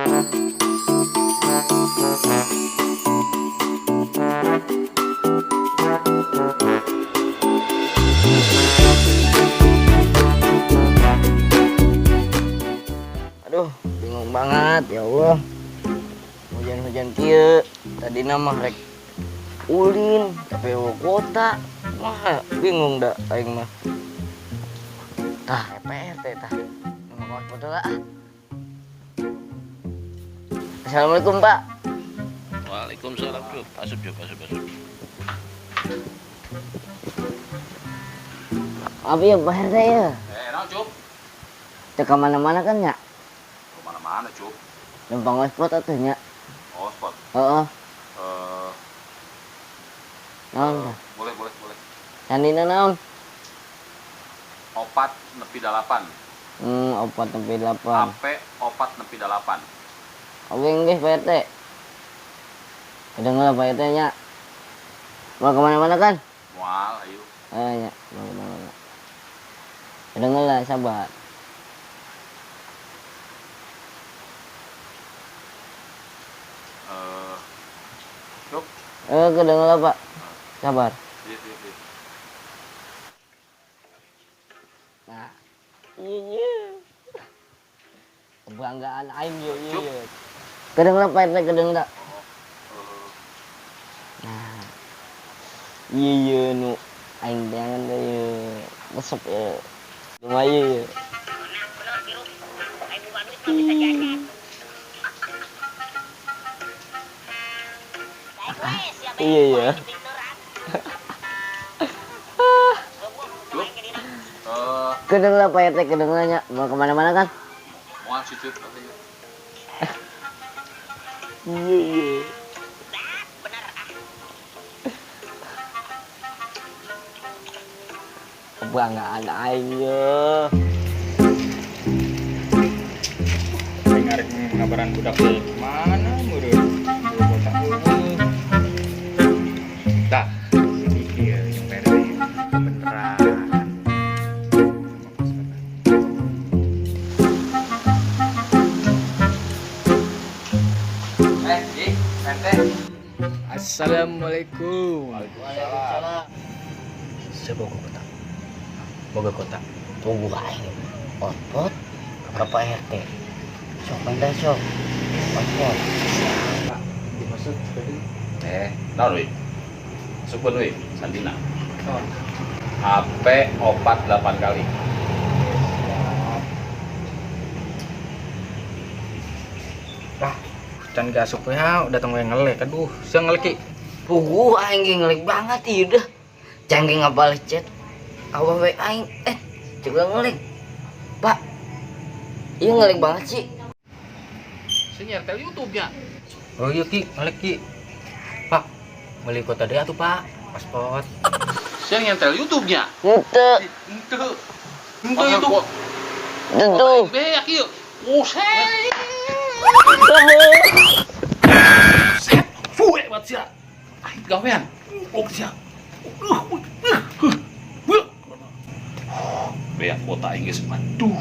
Aduh, bingung banget ya Allah. Hujan-hujan kieu, tadi nama rek ulin tapi eueuh kuota. Wah, bingung dah aing mah. Tah, PRT tah. Nama kawas foto lah ah. Assalamualaikum, Pak. Waalaikumsalam, Cup. Asup, Cup, asup, asup. Maaf ya, Pak RT ya. Eh, naon, Cup? Teu ka mana-mana kan nya? Kemana-mana, Cup. Numpang hotspot atuh nya. Oh, spot. Heeh. Eh, Naon tah? Boleh, boleh, boleh. Candina naon? 4 nepi 8. 4 nepi 8. AP 4 nepi 8. Oke nggih, Pak RT. Udah lah Pak RT nya. Mau kemana-mana kan? Moal, ayo. Eh, nya, mau kemana-mana. Udah lah, sabar. Eh, Cup. Eh, kedengar lah, Pak. Sabar. Iya, iya, iya. Nah, iya, iya. Kebanggaan aing iya, iya, Cup. iya. Kedengar Pak RT, kedengar. Eh, Nah, iya, iya, nu aing jangan deh, iya. Resep ya. Lumayan ya. Iya, iya. Cup. Eh, Kedengar Pak RT, kedengarnya. Mau kemana-mana kan? Moal sih, Cup. Ayo. Iya, iya. Kebanggaan aing ya. Aing arek ngabaran budak teh mana meureun kota eueuh. Tah, si Diki ya yang PRT beneran. Eh, Dik, RT. Assalamualaikum. Waalaikumsalam. Sebogo kota. Boga kota. Tunggu aing. Otpot ke Pak RT. Sok minta sok. Otpot. Pak, dimaksud tadi. Eh, naon, wi? Masukkeun, wi, sandina. Oh, AP 4 8 kali. Siap. Lah, can gak asup ya, datang we ngelek. Aduh, sia ngelek ki. Puguh aing ge ngelik banget ieu dah. Can ge ngabales chat. Awa we aing eh juga ngelik. Pak. Iya ngelik banget sih. Sing nyetel YouTube-nya. Oh iya ki, ngelek ki. Pak, beli kota deh atuh Pak, paspor. Sing nyetel YouTube-nya. Henteu. Henteu. Henteu itu. Tentu. Beak ieu. Buset. Set. Fuh, hebat sia. Aing gawean. Oh, sia. Beak kota aing geus. Aduh.